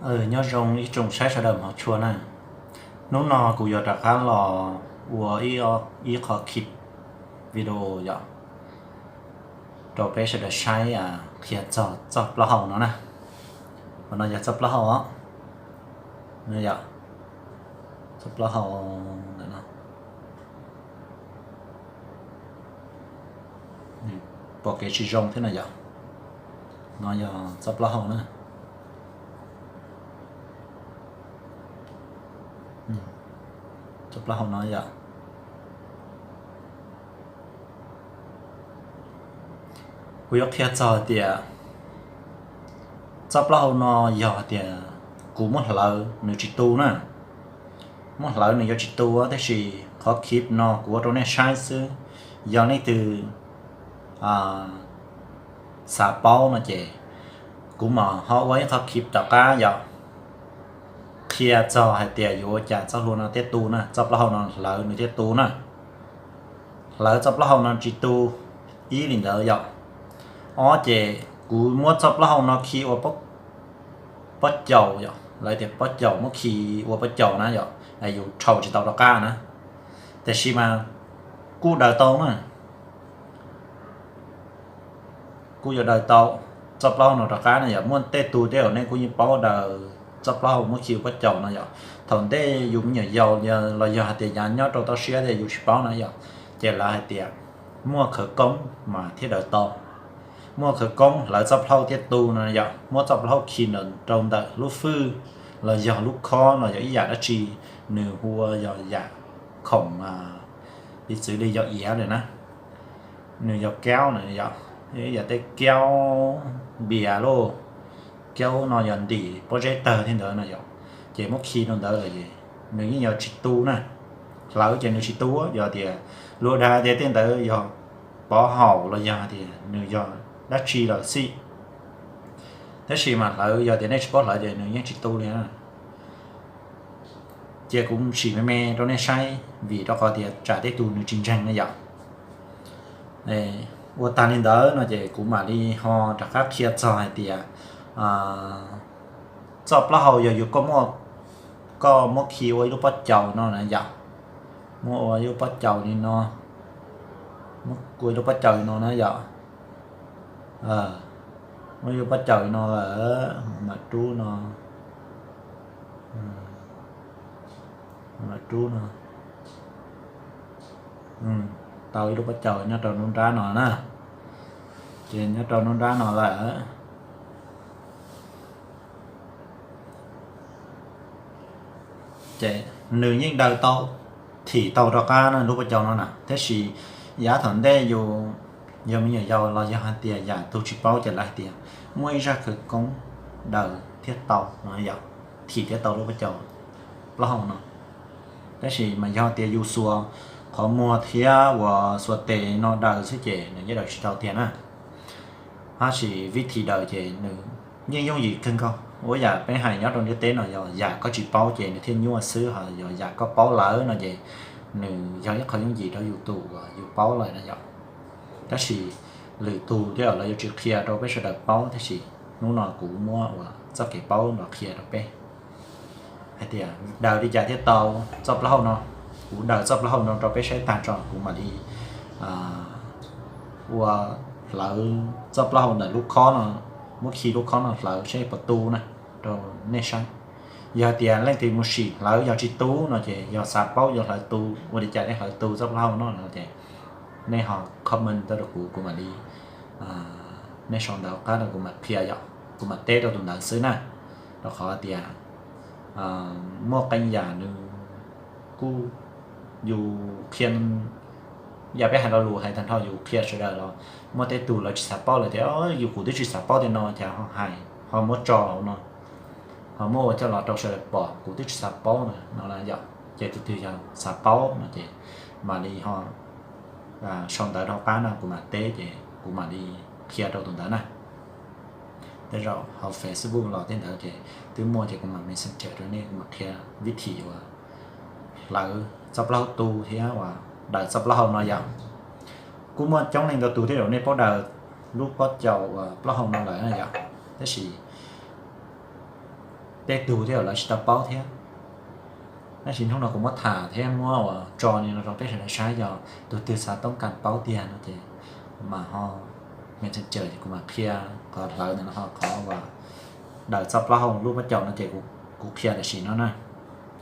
Nyob zoo ib tsoom saib sawv daws hmov tshua na. Hnub no kuv yuav rov qab los ua ib qho clip video yom, rau peb sawv daws saib qhia txog txoj plaub hau no na. Qhov no yog txoj plaub hau os, txoj plaub hau ntawm no. Pom kev tsis zoo thiab no yom. No yog txoj plaub hau na. Txoj plaub hau no yom. Kuv yuav qhia txog hais tias txoj plaub hau no yog hais tias kuv muab hlawv nws tsis tu na. Muab hlawv nws yuav tsis tu, tab sis qhov clip no kuv ua rau nej saib xwb. Yog leej twg xav paub no ces kuv mam ho ua ib qho clip tom qab yom, qhia txog hais tias yuav ua cas txoj hlua no thiaj tu na, txoj plaub hau no hlawv nws thiaj tu na. Hlawv txoj plaub hau no tsis tu ib li ntawd yom. Ob ces kuv muab txoj plaub hau no khi ua pob caus yom, lawv tias pob caus, muab khi ua pob caus na yom, yus rhau tsis tau rov qab na. Tiam sis mas kuj daws tau na, kuj yuav daws tau txoj plaub hau no rov qab na yom. Muaj tej tug tej zaum nej kuj yeej paub daws txoj plaub hau muab khi ua pob caus no yom. Thaum ntej yus me nyuam yaus los yog hais tias yav nyob rau toj siab tias yus tsis paub na yom, ces lawv hais tias muaj khawv koob mas thiaj daws tau. Muaj khawv koob hlawv txoj plaub hau thiaj tu no yom. Muab txoj plaub hau khi rau ntawm lub fwj los yog lub khob los yog ib yam dab tsi, nws hu ua yog yam khoom, piv txwv li yog iav lawm na, nws yog kaub na yom, yam tej kaub npias lauj, kaub no yog ntim pob zeb tawg thiab ntawd no yom. Ces muab khi rau ntawd lawm es nws yeej yuav tsis tu na. Hlawv ces nws tsis tu, yog tias luag dag tias tej ntawd yog pov haum los yog tias nws yog dab tsi los xij, tab sis mas hlawv yog tias nej tsis paub hlawv ces nws yeej tsis tu li na. Ces kuv sim me me rau nej saib vim rau qhov tias tsam tej tug nws tsis ntseeg na yom. Ua tag li ntawd no ces kuv mam li ho rov qab qhia txog hais tias txoj plaub hau yog yus koj muab, koj muab khi ua ib lub pob caus no na yom. Muab ua ib lub pob caus li no, muab ua ib lub pob caus li no na yom. Muab ib lub pob caus li no lawm, mam rub no, mam rub no, tau ib lub pob caus nyob rau nruab nrab no na. Ces nyob rau nruab nrab no lawm. Ces nws yeej daws tau, thim tau rov qab na lub pob caus no na. Tab sis yav thaum ntej yus yog me nyuam yaus los yog hais tias yam tus tsis paub ces lawv hais tias muaj ib zaj khawv koob daws thiaj tau no yom, thim thiaj tau lub pob caus plaub hau no. Tab sis mas yog tias yus xuas qhov muag thiab uas xuas tes no daws xwb ces nws yeej daws tsis tau tiag na. Tab sis vib thim daws ces nws yeej yooj yim kawg nkaus. Ua yam peb hais nyob rau ntiaj teb no yog yam koj tsis paub ces nws thiaj nyuaj xwb, ho yog yam koj paub lawm no ces nws yog ib qho yooj yim rau yus tus uas yus paub lawm na yom. Tab sis lwm tus tej zaum lawv yuav tsis qhia rau peb sawv daws paub, tab sis hnub no kuv muab uas txoj kev paub no qhia rau peb hais tias daws li cas thiaj tau txoj plaub hau no. Kuv daws txoj plaub hau no rau peb saib tag tso kuv mam li ua hlawv txoj plaub hau ntawm lub khob no, muab khi lub khob no hlawv saib puas tu na, rau nej saib. Yog tias leej twg mus sim hlawv yog tsis tu no ces yog xav paub yuav hlawv tu, ua li cas nej hlawv tu txoj plaub hau no no ces nej ho comment tuaj rau kuv, kuv mam li, nej sau ntawv qab rau kuv mam qhia yom, kuv mam teb rau tus ntawd xwb na. Rau qhov tias muaj qee yam nws kuj, yus qhia, yam peb hais lo lus hais tag nrho yus qhia sawv daws los muaj tej tus lawv tsis xav paub, lawv tias yus kuv twb tsis xav paub tej no cas ho hais ho muab tso hauv no, ho muab ua coj los rau sawv daws pom, kuv twb tsis xav paub na no yom. Ces tus twg yog xav paub no ces mam li ho sau ntawv rau qab no kuv mam teb ces kuv mam li qhia rau tus ntawd na. Tej zaum hauv Facebook los tej ntawd ces twb muaj ces kuv mam messenger rau nej, kuv mam qhia vib thim uas hlawv txoj plaub hau tu thiab uas daws txoj plaub hau no yom. Kuj muaj coob leej ntau tus tej zaum nej paub daws lub pob caus uas plaub hau no lawm na yom. Tab sis tej tug thiab lawv tsis tau paub thiab. Tab sis hnub no kuv muab tham thiab muab ua tso li no rau peb sawv daws saib, yog tus twg xav toob kas paub tiag no ces kuv mam ho me tseem cawm ces kuv mam qhia qhov hlawv ntawm no, qhov uas daws txoj plaub hau lub pob caus no ces kuv qhia tam sim no na,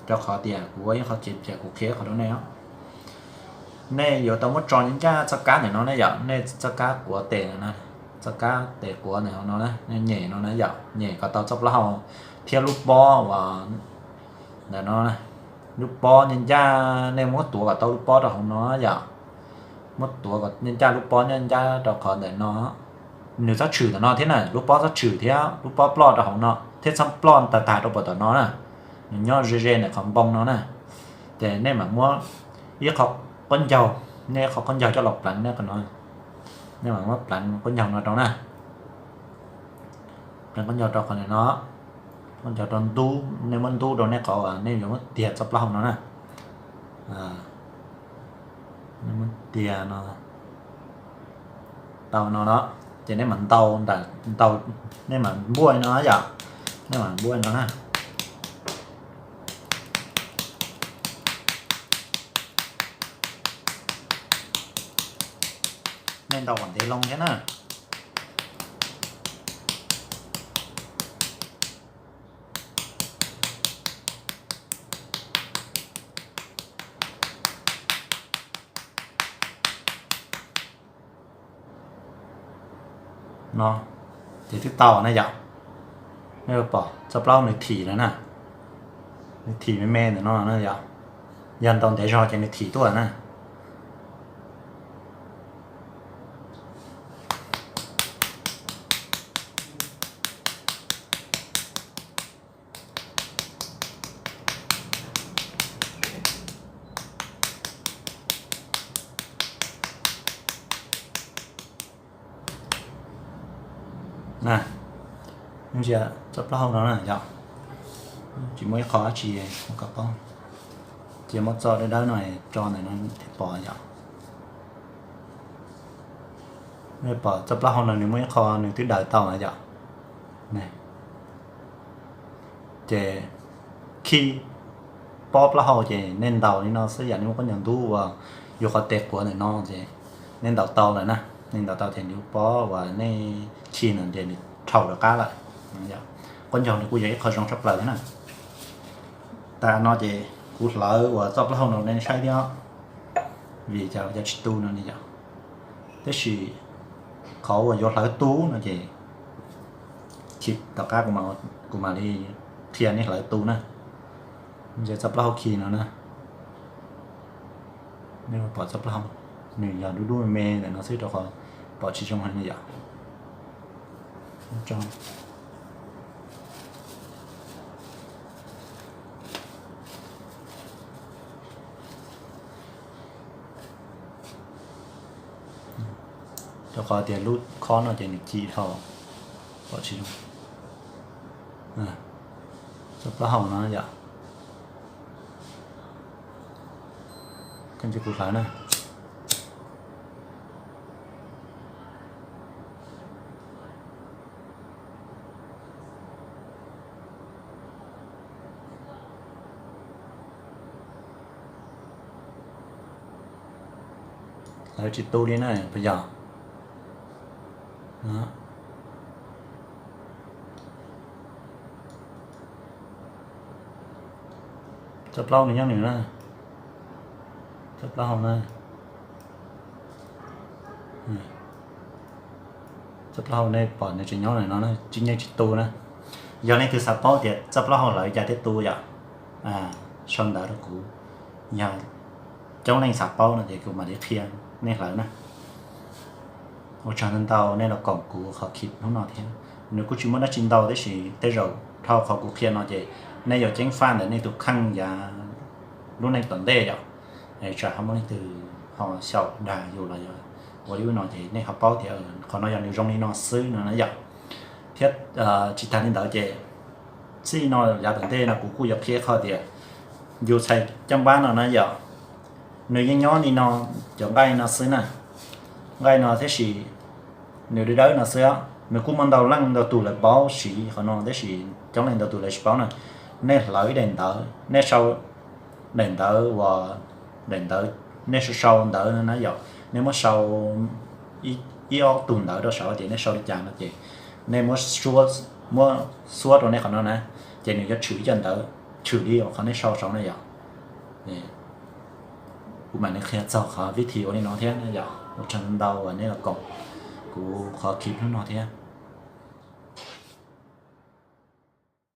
rau qhov tias kuv ua ib qho kev tias kuv qhia qhov rau nej os. Nej yuav tau muab tso ncaj txoj kab ntawm no na yom, nej txoj kab quav tes na, txoj kab tes quav ntawm no na, nej nyem no na yom, nyem kom tau txoj plaub hau thiab lub pob uas ntawm no, lub pob ncaj ncaj, nej muab tuav kom tau lub pob rau hauv no yom, muab tuav kom ncaj ncaj lub pob ncaj ncaj rau qhov ntawm no, nws txhob tshwm ntawm no thiab na, lub pob txhob tshwm thiab lub pob ploj rau hauv no thiab txhob ploj tag tag rau puag tom no na, nws nyob ze ze ntawm qhov npoo no na. Ces nej mam muab ib qho qaub ncaug, nej ib qho qaub ncaug coj los pleev no, nej mam muab pleev qaub ncaug no rau na, pleev qaub ncaug rau qhov ntawm no, qaub ncaug rau ntub, nej muab ntub rau nej qhov uas nej yuav muab tiag txoj plaub hau no na. Nej muab tiag no tau no no, ces nej mam ntaus, ntaus, nej mam npuaj no yom, nej mam npuaj no na. Nej ntaus kom ntev loo thiab na. No, ces twb tau na yom. Nej pom txoj plaub nws thim lawm na, nws thim me me ntawm no na yom. Yog ntaus ntev zog ces nws thim tuaj na. Ntsia txoj plaub hau no na yom, tsis muaj ib qho dab tsi kom paub, ces muab txoj dawb dawb no tso ntawm no thiaj pom yom. Pom txoj plaub hau no nws muaj ib qho nws twb daws tau na yom. Ces khi pob plaub hau ces nej ntaus li no xwb yom, nej muab pob ncaws ntub uas yuav qhov tes quav ntawm no ces nej ntaus tau lawm na, nej ntaus tau ces nws pob uas nej khi no ces nws rhau rov qab lawm. Qaub ncaug nws kuj yog ib qho zoo tshaj plaws thiab na. Tas no ces kuv hlawv uas txoj plaub hau no nej saib thiab, vim cas tsis tu no ne yom. Tab sis qhov uas yuav hlawv tu no ces khi tom qab kuv mam li qhia nej hlawv tu na. Ntsia txoj plaub hau khi no na, nej pom txoj plaub hau nws yog dub dub me me ntawm no xwb rau qhov pom tsis zoo heev li yom. Rau qhov tias lub khob no ces nws ci dhau, pom tsis zoo. Txoj plaub hau no yom, koj ntsia kuv hlawv na. Lawv tsis tu li na puas yog? Txoj plaub nws nyob nws na, txoj plaub hau na. Txoj plaub hau nej pom nws tseem nyob no, tsis, yeej tsis tu na. Yog leej twg xav paub tias txoj plaub hau hlawv cas thiaj tu yom, sau ntawv rau kuv, yog coob leej xav paub no ces kuv mam li qhia nej hlawv na. Ua tsaug ntau ntau nej los koom kuv qhov khi hnub no thiab. Nws kuj tsis muaj dab tsi ntau tab sis tej zaum dhau qhov kuv qhia no ces nej yuav ceeb faj ntawm nej tus kheej yav lub neej tom ntej yom. Tsam ho muaj leej twg ho xyaum dag yus los yog ua li no ces nej ho paub tias qhov no yog nws zoo li no xwb no na yom. Thiab tsis tas li ntawd ces txij no yav tom ntej no kuv kuj yuav qhia qhov tias yus txhais caj npab no na yom, nws yeej nyob li no, cov nqaij no xwb na, nqaij no tab sis nws dawb dawb no xwb. Nws kuj muaj ntau leej ntau tus lawv paub siv qhov no, tab sis coob leej ntau tus lawv tsis paub na. Nej hlawv ib daim ntawv, nej sau daim ntawv uas, daim ntawv nej sau sau ntawv na yom, nej muab sau ib ob tug ntawv rau saum tias nej sau li cas no ces nej muab, muab xuab rau nej qhov no na, ces nws yuav tshwm ib co ntawv tshwm li uas qhov nej sau saud na yom. Kuv mam li qhia txog qhov vib thi ua li no thiab na yom. Ua tsaug ntau uas nej los koom kuv qhov clip hnub no thiab.